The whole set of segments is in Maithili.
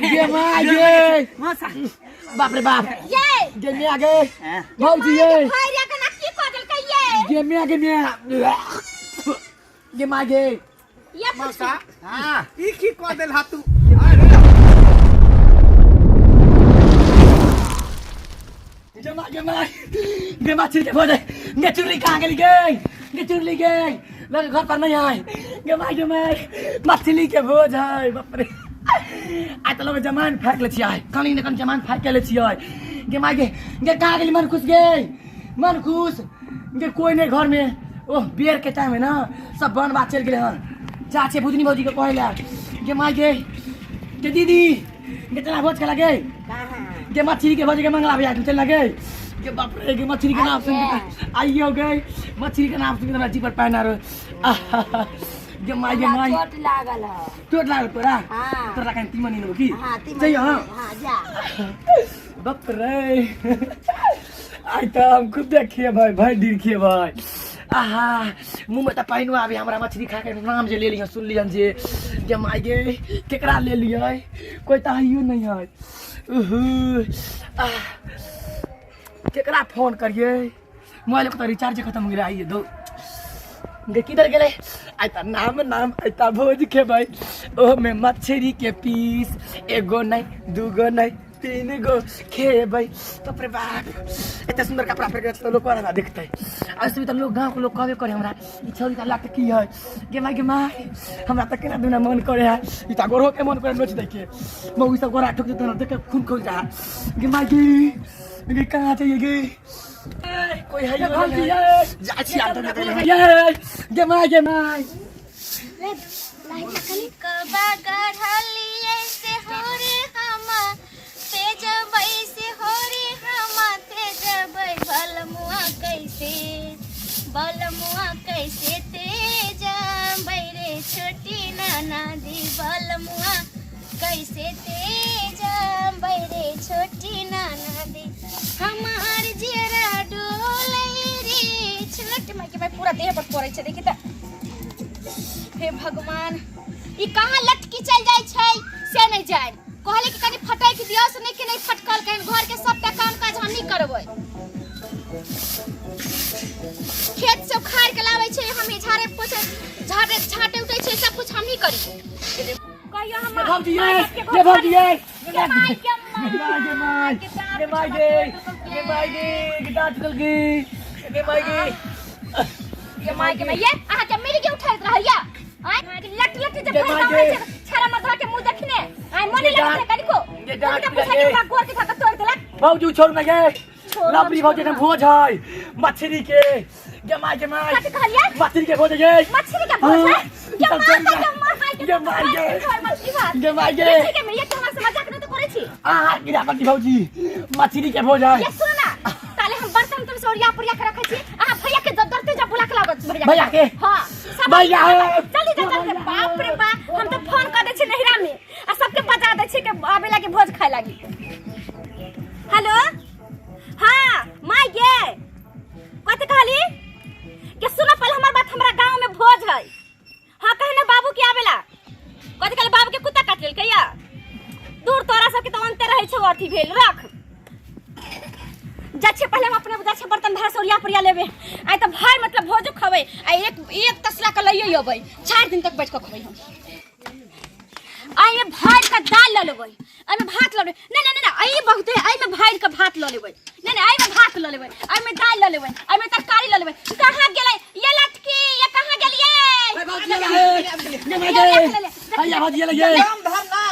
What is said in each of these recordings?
गे माय गे मौसा बाप रे बाप ये गे मिया गे हाँ। भौजी ये भैया के ना की कह देलकै ये गे मिया गे मिया गे माय गे ये मौसा हाँ ई की कह देल हा तू गे माय गे माय गे माय छिलके भोज गे चुरली कहाँ गेली गे गे चुरली गे लगे घर पर नहीं आए गे माय गे माय मछली के भोज है बाप रे आइ तऽ लोग जमान फाकि लै छियै कनि ने कनि जमान फाकि लै छियै गे माय गे गे कहाँ गेली मन खुश गे मन खुश गे कोइ नहि घरमे ओह बेर के टाइम है ना सब बन बात चलि गेलै हन चाचे बुधनी भौजी के कहै लए गे माय गे गे दीदी गे चला भोज खेला गे गे मछली के भोज के मंगला भैया चल ना गे गे बाप रे गे मछली के नाम सुन के आइयो गे मछली के नाम सुन के हमरा जीभ पर पानि आरो आहा, गे माय गे माय चोट लागल ह चोट लागल तोरा हाँ। तोरा कहीं तीमन नहीं की हाँ तीमन चाहिए हाँ हाँ जा बाप रे आइ तऽ हम खूब देखिए भाई भाई दिन खिए भाई आहा मुँह में तऽ पानिओ आबे हमरा मछली खा के नाम जे ले लिहन सुन लिहन जे जे माय गे केकरा ले लियै कोई तऽ आइयो नहीं है उहू आह, केकरा फोन करिए मोबाइल के तऽ रिचार्ज खत्म हो गेलै आइए दो गे किधर गेलै आइ तऽ नाम नाम आइ तऽ भोज खेबै ओहमे मछली के पीस एगो नहि दूगो नहि तीन गो खेबै बाप रे बाप एते सुन्दर कपड़ा पहिर के तऽ लोक हमरा देखतै ऐसे भी तऽ लोग गाँव के लोग कहबे करे हमरा ई छौरी तऽ लटकी है गे माय गे माय हमरा तऽ केना दुना मन करे है ई तऽ गोरो के मन करे नोच दै के मौगी सब गोरा ठोक देतै देख के खून खोल जा गे माय गे गे कहाँ चाहिए गे कोई है नहीं जा छी आब तऽ ये गे माय गे माय कबा गढ़लिए से हो रे हमा तेजबै से हो रे हमा तेजबै बलमुआ कैसे बलमुआ कैसे तेजबै रे छोटी नाना दी बलमुआ कैसे तेजबै रे छोटी नाना दी हमार जेरा डोलै रे छोट माय के भाई पूरा देह पर पड़ै छै देखी तऽ हे भगवान ई कहाँ लटकी चल जाइ छै से नहि जानि कहले कि कनि फटकि दियौ से नहि कि नहि फटकल कहीं घर के सबटा काम काज हमही करबै खेत से उखाड़ के लाबै छै हमही झाड़े पोछे झाड़े झाटे उठै छै सब कुछ हमही करी कहियो हम ये भौजी ये ये भौजी ये ये माय गे माय ये माय गे ये माय गे ये दांत निकल गई ये माय गे ये माय के ये अहाँ के मिल के उठाइत रहैया आय लट लट जे ये भरि माय गाँव गे। रहै छै छाड़ा मधवा के मुंह देखने आय मोने ये लगै डाँट- छै कनिको ये डाँट कनिका पूछा के लगे। हमरा गोर के धक्का तोड़ देलक भौजी छोड़ ना गे छोड़ ना, लपरी भौजी छोड़ के भोज है मछली के गे माय गे माय कथी कहलियै मछली के भोज है गे मछली के भोज है हाँ, ये सब मार चल के मार के ये मार के। मछली भात गे माय गे ठीक है ये तो हमरा से मजाक नहीं तो करै छी आहा गिरा पति भौजी मछली के भोज है ये सुन ना ताले हम बर्तन तुम से ओरिया पोरिया के रखै छी अहाँ भैया के जब डरते जब बुला के लागत भैया भैया के? हां सब भैया हो। जल्दी जा जल्दी बाप रे बाप हम तो फोन कर दै छी नहिरा में आ सबके बजा दै छी के आबे लागी भोज खाए लागी हेलो हां माय गे कथि कहली के सुनो पहले हमर बात हमरा गांव में भोज है हाँ कहे ना बाबू के आवेला कथि कहले बाबू के कुत्ता काट लेलकै या दूर तोरा सबके तऽ अन्ते रहै छौ अथी भेल रख जा छियै पहिले हम अपने जा छियै बर्तन भार से ओरिया पोरिया लेबै आइ तऽ भाय मतलब भोजो खबै आ एक एक तसला के लइयो अबै 4 दिन तक बैठ कऽ खबै हम एहिमे भरि कऽ दालि लऽ लेबै एहिमे भात लऽ लेबै नहि नहि नहि एहि बहुत है एहिमे भरि कऽ भात लऽ लेबै नहि नहि एहिमे भात लऽ लेबै एहिमे दालि लऽ लेबै एहिमे तरकारी लऽ लेबै कहाँ गेलै ये लटकी ये कहाँ गेलियै भैया भौजी ये काम धाम ना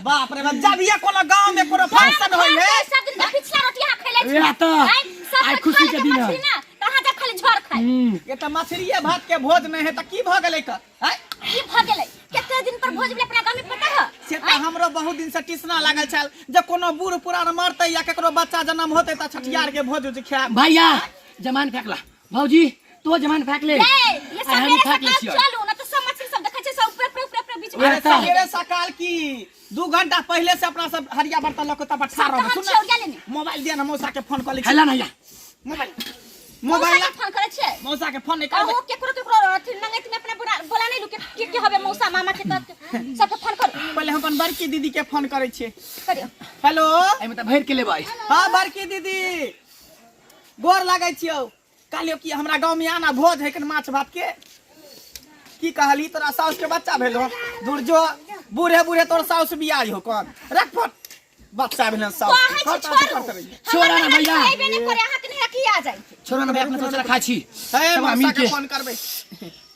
बाप रे बाप जब ये कोनो गांव में कोनो फंक्शन होई है सब दिन के पिछला रोटी अहाँ खैले छी वएह तऽ, आँय, सब आइ कोइ खुशी खा के लेतै दिन है। मछली ना तऽ अहाँ जब खाली झोर खाइ ये त मछलिए भात के भोज नहीं है त की भ गेलै कर आँय? की भ गेलै कते दिन पर भोज भेलै अपना गाँव में पता है से तऽ हमरो बहुत दिन से टिसना लागल छल जे कोनो बूढ़ पुरान मरतै या केकरो बच्चा जन्म होतै तऽ छठियार के भोज उज खायब भैया जमान फेंकला भौजी तो जमान फेंक ले ए, ये आइ हम सवेरे फेंक लै सकाल छियै चलू ना तो सब मछली सब देखै छै सब ऊपर ऊपर ऊपर ऊपर बीच में वएह अरे तऽ। सवेरे सकाल की 2 घंटा पहले से अपना सब हरिया बर्तन लऽ के तब ठाढ़ सबके रहब हम सुन छियौरिया लेने। मोबाइल दिया ना मौसा के फोन कऽ लै छी हेला ना या मोबाइल मोबाइल मौसा के फोन करै छियै। मौसा के फोन नहीं करबै। अहूँ केकरो केकरो अथी नंगैत में अपने बोला बोला नहीं लू के के के हबे मौसा मामा के तब सबके फोन करू। पहिले हम अपन बड़की दीदी के फोन करै छियै। करियौ। हेलो। एहिमे तऽ भरि के लेबै। हाँ बड़की दीदी, गोर लागै छियौ। कहलियौ कि हमरा गाँव में आना भोज है कन माछ भात के। की कहली तोरा साउस के बच्चा भेलो? दूर जो, बूढ़े बूढ़े तोर साउस बियाह हो कौन रख फोन। बच्चा भेल साउस कहै छी करता छोड़ू। करता रहिए। छोड़ा ना भैया। अयबे नहि करे, अहाँके नहि की आ जाइ। छोड़ा ना भैया, अपना सोचला खाइ छी। हे सब मौसा मिल के के। फोन करबै।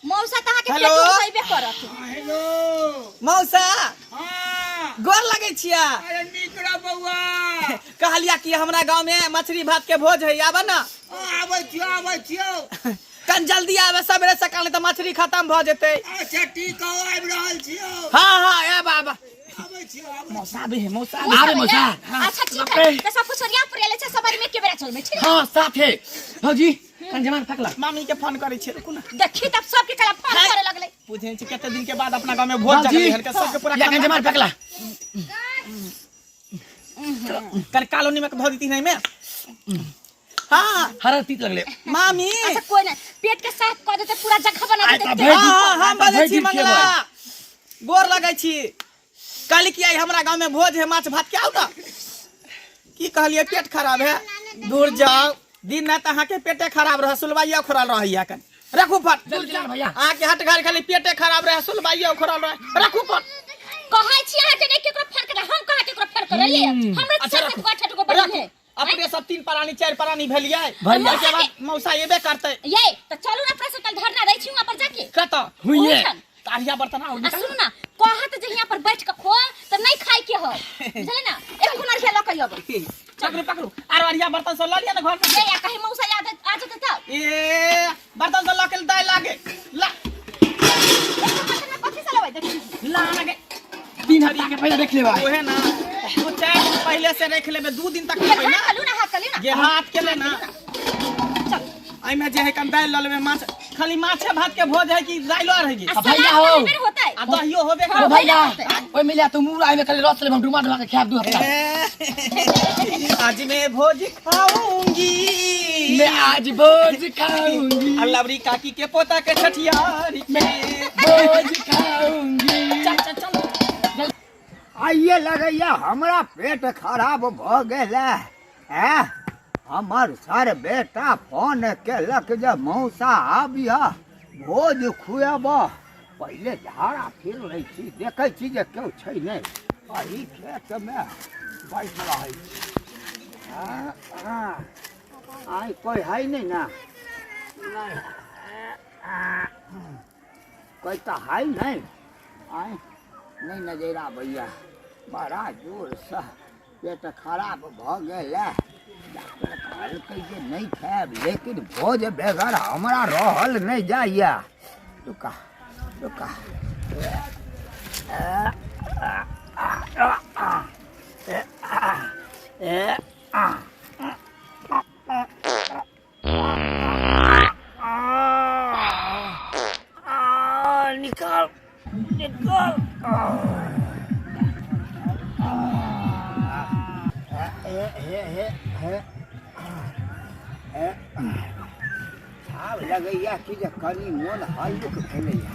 मौसा तऽ अहाँके हेलो। पेटो अयबे करत। हेलो। मौसा हाँ। गोर लगै छियै। अरे नीक रह बौआ। कहलिया कि हमरा गाँव में मछली भात के भोज है, आबऽ ना। हाँ, आबै छियौ आबै छियौ। कन जल्दी आबे, सवेरे सकाल नहीं तऽ मछली खत्म भऽ जेतै। अच्छा ठीक हौ, आबि रहल छियौ। हाँ हाँ आब आब। आबै छियौ आबै। मौसा आबे है, मौसा आबे मौसा। अच्छा ठीक है, तऽ सब कुछ ओरिया पुरिया ले छै, सब आदमी के बेरा चलबै ठीक है? हाँ साथे। भौजी कन जमान फकला। मामी के फोन करै छियै, रुकू ना। देखी तब सबके कला फोन है। करे लगलै। बुझै छी कते दिन के बाद अपना गाँव में भोज भौजी जगलै हन, सबके पूरा या कन जमान फकला। कन कालो नीमक धऽ देती नहीं में। हाँ हरा तीत लगले। मामी। अच्छा कोई नहीं, पेट के साफ कऽ देतै, पूरा जगह बना आइ देतै। तऽ भरि हाँ हाँ हम आइ तऽ बजै भरि छी दिन मंगला, खेबै। गोर लगै छी। कहली कि आइ हमरा गाँव में भोज है माछ भात के, आउ ना। की कहलियै पेट खराब है? दूर जाओ, दिन रात अहाँके पेटे खराब रह, सुलवाइया उखड़ल रहैया। कन रखू फट। जल्दी चल भैया। अहाँके हट घर खाली पेटे खराब रहे, सुलवाइया उखड़ल रहे। रखू फट। कहै छी अहाँके नहि केकरो फोन करे, हम कहाँ केकरो फोन करलियै? हमरा अच्छा, सात रखू। गो आठ गो बहिन रखू। है। अपने सब 3 प्राणी 4 प्राणी भेलियै। भैया। ओहिके बाद मौसा एबे करतै। ये तऽ चलू ना अपना सब कल धरना दै छी वहाँ पर जाके। कतऽ? हुइये। ओहिठाम। तारिया बर्तन आओर आ निकालू। सुनू ना, कहत जे हियाँ पर बैठ के खो तऽ नहि खाय के हो, बुझलियै ना? एक खुना रिया लऽ के अबै। पकड़ू पकड़ू, आरो अरिया बर्तन सब लऽ लिअ ने घर में। ये या कहीं मौसा याद आ जेतै तब। ए बर्तन सब लऽ के दाइ लागे ला। एक बर्तन में कथी से लेबै देखी। ला लगे। 3 हफ्ता के पहले देख लेबै। ओहे ना, दू 4 दिन पहले से रख लेबै, 2 दिन तक खेबै ना। हाथ कलू ना, हाथ कलू ना। जे हाथ के ले ना। चल। एहिमे जे है कन दालि लऽ लेबै, माछ खाली माछे भात के भोज है कि दाइलो आर है आ भैया सलाद हो। तऽ हेबे होतै। आ दहियो होबे ओ करतै। भैया ओइ मिला तू मुरा एहिमे खाली रस लेब, हम डुमा डुमा के खायब 2 हफ्ता। ए, आज मैं भोज खाऊंगी, मैं आज भोज खाऊंगी, आ लवरी काकी के पोता के छठियारी में भोज खाऊंगी। चल चल चल। आइए लगैया हमरा पेट खराब भऽ गेल है। हमर सर बेटा फोन केलक जे मौसा आबिह भोज खुएब। पहिले झाड़ा फिर लै छी, देखै छी जे केओ छै नहि। एहि खेतमे बैठ रहै छी। आइ कोइ है नहि ना? नहि, कोइ तऽ है नहि। आइ नहि नजरि आबैया। बड़ा जोरसँ पेट खराब भऽ गेल है। डॉक्टर कहलकै जे नहि खायब, लेकिन भोज बेगर हमरा रहल नहि जाइया। रुका रुका। निकाल निकाल। हे हे हे हे, आब लगैया कि जे कनि मोन हल्लुक भेलैया।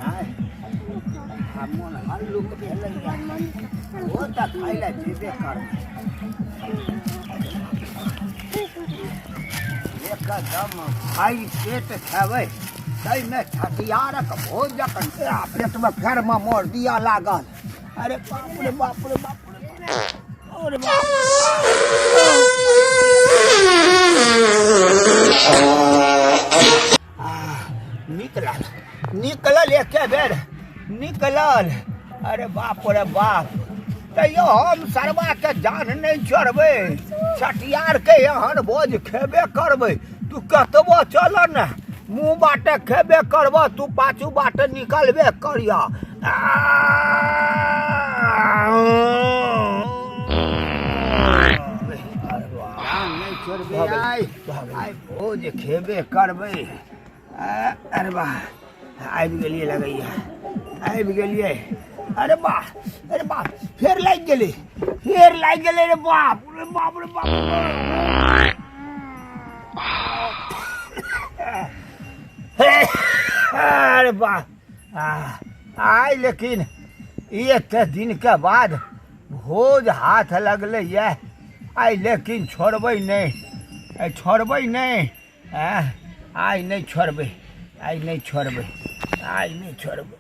आँय, आ मोन हल्लुक भेलैया। ओ तऽ खाय लए जेबे करबै। एकदम भरि पेट खेबै, ताहिमे छठियारक भोजक पेटमे फेरमे मोर दिअ लागल। अरे बाप रे बाप रे बाप रे, अरे बाप। निकलल निकलल, एके बेर निकलल। अरे बाप रे बाप, तैयो हम सरवा के जान नहि छोड़बै। छठियार के एहन भोज खेबे करबै। तू कतबो चल ने, मुँह बाटे खेबे करब, तू पाछू बाटे निकलबे करिह। जान नहि छोड़बै, आइ आइ भोज खेबे करबै। अरे वाह, आबि गेलियै, लगैया आबि गेलियै। अरे वाह, अरे बाप, फेर लागि गेलै, फेर लागि गेलै। रे बाप रे बाप रे बाप। अरे वाह, आइ लेकिन एते दिनके बाद भोज हाथ लगलै ये, आइ लेकिन छोड़बै नहि, आइ छोड़बै नहि, आइ नहि छोड़बै, आइ नहि छोड़बै, आइ नहि छोड़बै।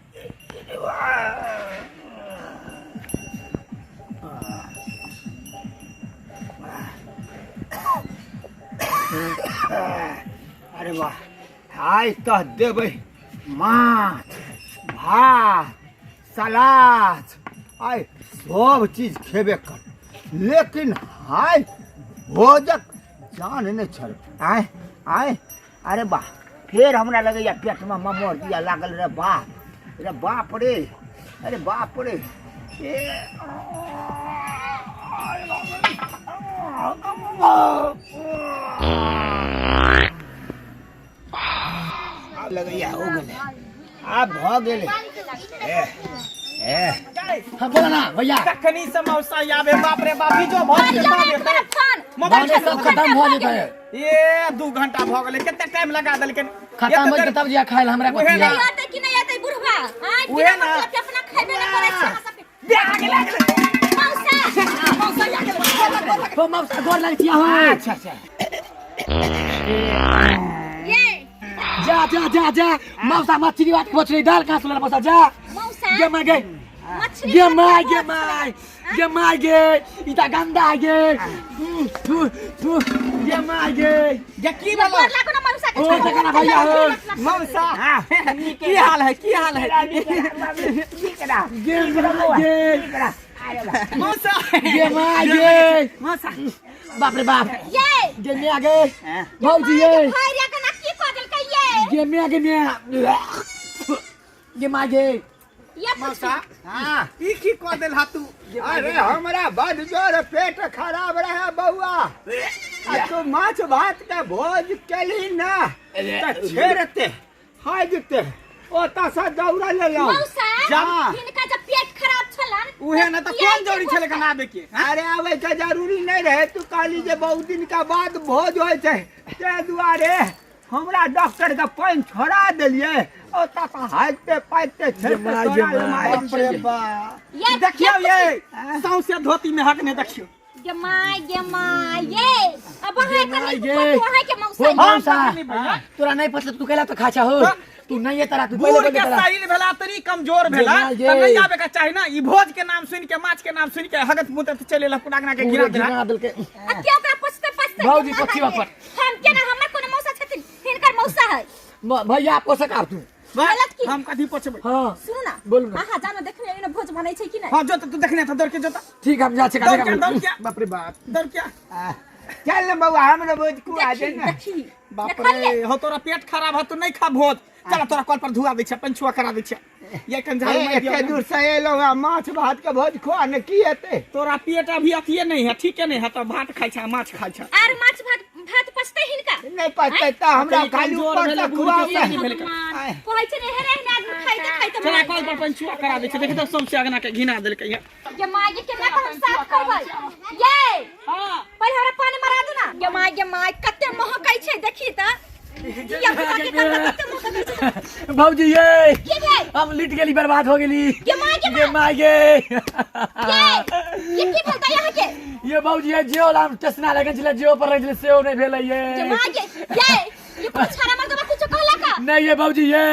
अरे वाह, आइ तऽ देबै माछ भात सलाद, आइ सब चीज खेबे कर, लेकिन आइ भोजक जान नहि छल। आइ आइ अरे वाह, फेर हमरा लगैया पेटमे ममोर दिया लागल। रे बाप रे बाप रे, अरे बाप रे, ए आब लगैया हो गेलै, आब भऽ गेलै। ए ए हाँ बोला ना भैया। कखनी से मौसा आबे, बाप रे बाप, बीजो भऽ जेतै, बाप रे बाप। मोबाइल बाने सब खत्म भऽ जेतै। ए 2 घंटा भऽ गेलै, कते टाइम लगा देलकै। खत्म हो जेतै तब जिया खाय हमरा उहे कथी ना। है। आते कि नहीं आते बुढ़वा? आइ उहे बिना ना। मतलब के अपना खैबे न करै छै अहाँ सबके। बियाह गेलै, गेलै। मौसा मौसा आ गेलै, गोर लग, गोर लग। हो मौसा गोर लागै छी अहाँ। अच्छा अच्छा। ये जा जा जा जा मौसा, मछली बात मछली दाल कहाँ सुनल मौसा, जा। मौसा गे माय गे, मछली गे भात my के गे भोज my गे my गे, ई त गंदा गे, थू थू गे my गे। गे की भेलो? गोर लागू ना मौसा के। ओ देखा ना भैया हो। मौसा की हाल है, की हाल है? गे my गे। मौसा गे my गे। मौसा बाप रे बाप। ये गे म्या गे भौजी ये भाई रे कना की कह देलकै ये? गे म्या गे म्या गे my गे। ये मौसा हाँ ई की कह देल हा तू? अरे हमरा बड जोर पेट खराब रहे बउआ, आ तू माछ भात के भोज केली ना तऽ छेड़ते हाजते ओतऽ से दौड़ल एलहुँ। मौसा जा। हिनका जब पेट खराब छलन उहे ना तऽ कोन जरूरी छलै कना आबे के? अरे आबै के जरूरी नहि रहे, तू कहली जे बहुत दिन के बाद भोज होइ छै, ताहि दुआरे हमरा डॉक्टर के पानि छोड़ा देलियै, ओतऽ से हाजते पाजते छेड़ते माय गे तोरा माय। लग बाप रे बाप, ये देखियौ ये सौंसे धोती में हक नहीं देखियौ। गे my गे my, ये अब अहाँ गे my के गे। कथू अहाँ के मौसा हो ये। मौसा नहीं भैया। तोरा नहीं पसंद तू कैला तो खाचा हो, तू नहीं है तारा तू पहले बूढ़ बोल के तारा। शरीर भेला तरी कमजोर भेला जे त नहीं आबे के चाही ना। ई भोज के नाम सुन के, माछ के नाम सुन के हगत मुतत चले ला पुनागना के गिरा पूरे देला। गिरा देलकै। आ के ओकरा पोछते पाछते? भौजी, के पोछी माँ बापर। हम केना, हमर कोनो मौसा छथिन, हिनकर मौसा है। भैया पोसक आब तू। गलत की? हम कथी पोछबै? हाँ सुनू ना। बोलू ना। अहाँ जानो देखने एने भोज बनै छै कि नहि? हां जो तू देखने त दौड़ के जोता। ठीक हम जा छै। दौड़ के, दौड़ के। बाप रे बाप। दौड़ के। चल ने बउआ, हमरो भोज खुआ दे देखी ने। देखी बाप देखलियै? रे, हो तोरा पेट खराब हो, तू नहीं खा भोज। चल तोरा कल पर धुआ दै छै, पंचुआ करा दै छै। ये कन झाड़ू मारि एते दियौ। दूर से एलहुँ हँ, माछ भात के भोज खुआ ने की हेतै? तोरा पेट अभी अथिए नहीं है, ठीके नहीं है, तो भात खाइ छै माछ खाइ छै। आर माछ भात भात पचतै हिनका? नहि पचतै तऽ हमरा कनि खाली कमजोर ऊपर भेलै, से बूढ़ के खुआउ शरीर ने। भेलै। भगवान, कहै छै ने हेरे हेरे आदमी खाइते खाइते चला मरै कल पर पंचुआ करा दै छै, देख तऽ सौंसे अगना के घिना देलकै है। गे my गे, केना के हम साफ करबै ये? हां पहिले हमरा पानी मरा दू ना। गे my गे my, कते महकै छै देखी तऽ धिया पुता के कते कते महकै छै। भौजी ये की भेल? हम लुट गेली, बर्बाद हो गेली। गे my गे गे my. My गे। ये ये की भेल तऽ अहाँ के? ये भौजी ये जियो हम चश्मा लगन छलै, जियो पर रहै छलै सेहो नहि भेलै ये। गे my गे, ये ये कोनो छाड़ा मर्दबा कुछो कहला का? नहीं ये भौजी ये।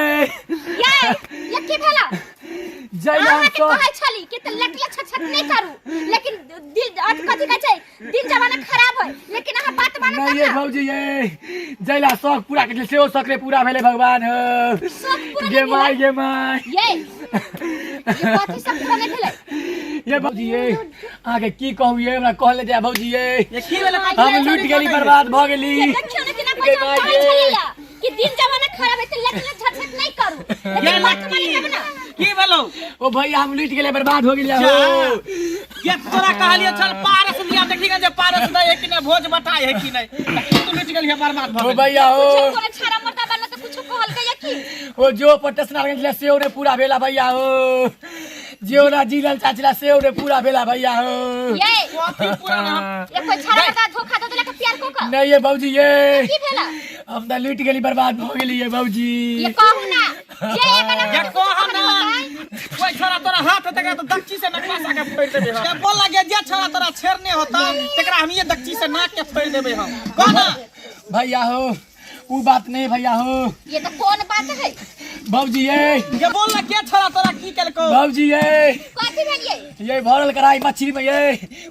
ये ये की भेला? जय हम अहाँ के तो कहै छली कि त लट लट छट छट नहि करू, लेकिन दिल अथ कथी कहै छै, दिन जमाना खराब है, लेकिन अहाँ बात मानब नहीं तब ये ना। भौजी ये जैला शौक पूरा के सेहो शौक रे पूरा भेलै भगवान हो। शौक पूरा गे नहि my भेलै? गे my. ये कथी सब पूरा नहि भेलै? ये भौजी ये अहाँके की कहू ये, हमरा कहले जाय भौजी ये। ये की भेलै? हम लूट गेली, बर्बाद भऽ गेली। ये देखियौ ने केना गे कहै my छै गे। छलैया कि दिन जमाना खराब है त लट लट झट झट नहि करू, ये लेकिन बात लड़की मानी तब ना। की भेलौ? ओ भैया हम लूट गेलै, बर्बाद हो गेली हो। ये तोरा कहलियो चल पारस लिया, देखी जे पारस दै है कि नहीं, भोज बटाई है कि नहीं, तू लुटि गेलियै, बर्बाद भऽ ओ गेली। भैया हो। कुछो कोनो छाड़ा मर्दा बना त कुछो कहलकै या की? ओ जो पटसना लगल छलै सेहो नहि पूरा भेला भैया हो। जे ओना जीलल चाचला से ओने पूरा भेला भैया हो। ये कथी पूरा ना एको छड़ा बता धोखा दे देलक प्यार को का नहीं ये बाबूजी ये की भेला हम तऽ लूटि गेली, बर्बाद भऽ गेली ये बाबूजी। ये कहू ना जे एक ना ये कह ना कोई छोरा तोरा हाथ तकरा तो दक्षी से नकवासा के फोड़ देबे हम। बोल लगे जे छोरा तोरा छेड़ने होता तकरा हम ये दक्षी से नाक के फोड़ देबे हम। कह ना भैया हो उ बात नहीं भैया हो। ये तो कौन बात है बाबूजी ये ये बोल ना के छोरा तोरा की केलको? बाबूजी ये कथी भेलिए? ये भरल कराई मछली में ये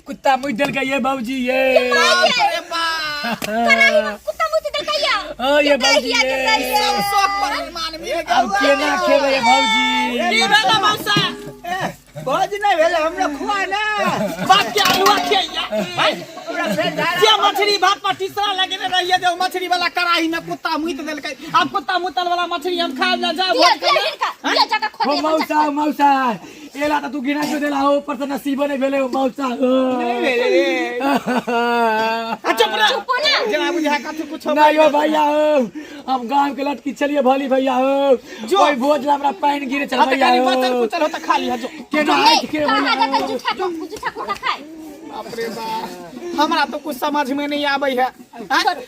कुत्ता मुइद देलकै ये बाबूजी ये। बाप रे बाप। कराई में कुत्ता मुइद देलकै या? ओ ये बाबूजी ये। सब शौक पर ईमान मिल गया। अब केना खेबै ये बाबूजी? की भेला मौसा? भोज नहीं भेलै हमरा खुआ ना। बाप के आलुआ खिया। हमरा फेर धारा जे मछली भात पर तीसरा लगेने रहिए जे मछली वाला कड़ाही में कुत्ता मुइत देलकै। अब कुत्ता मुतल वाला मछली हम खाए ना जाए दिया भोज दिया खाए। हिनका दिया जाकर खो ओ दिया। मौसा मौसा एला त तू गिना क्यों देला हो, ऊपर से नसीबो नहीं भेलै ओ मौसा हो। नहीं भेलै रे। आ चुप रह। चुप ना। जेना बुझा कथी कुछ नहीं हो भैया हो, हम गांव के लटकी चलिए भली भैया हो। जो। ओई भोज ला हमरा पानि गिरे चल आ त भैया कनी हो। बचल कुचल हो त खा लिह जो। केना हाथ के कहाँ भैया जाकर हो। जूठा को जूठा कुत्ता खाए? बाप रे बाप हमरा तो कुछ समझ में नहीं आबै है।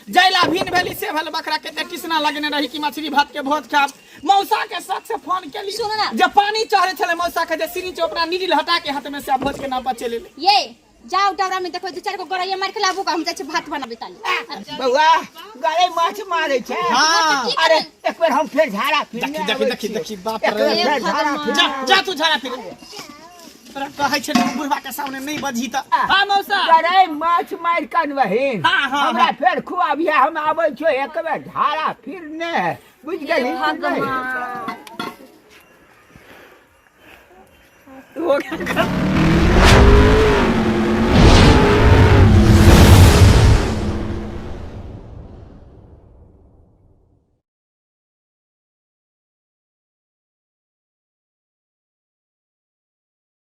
जैला भिन भेली से भेल बकरा के टिसना लगने रही कि मछली भात के भोज खाब। मौसा के शक से फोन केली। सुनो ना। जे पानी चढ़े छले मौसा के जे सीढ़ी चोपड़ा नीडिल हटा के हाथ में से भोज के ना बचे ले। ये जाओ डबरा में देखो दू चार गो गरैया मार के लाबू का हम जाइ छी भात बनाबे ताली। बौआ गरे माछ मारे छै। हाँ। की अरे करबै? एक बेर हम फेर झाड़ा फिरने देखी आबै देखी छियौ। देखी बाप एक रे। बेर फेर झाड़ा फिरने जा जा तू झाड़ा फिर। तोरा कहै छै ने बुढ़वा के सामने नहीं बजही त। हां मौसा। गरे माछ मारि कऽ अनबही। हाँ, हाँ, हमरा हाँ। फेर खुआबिहे, हम आबै छियौ एक बेर झाड़ा फिरने। बुझि गेलही कि नहि? हो गया।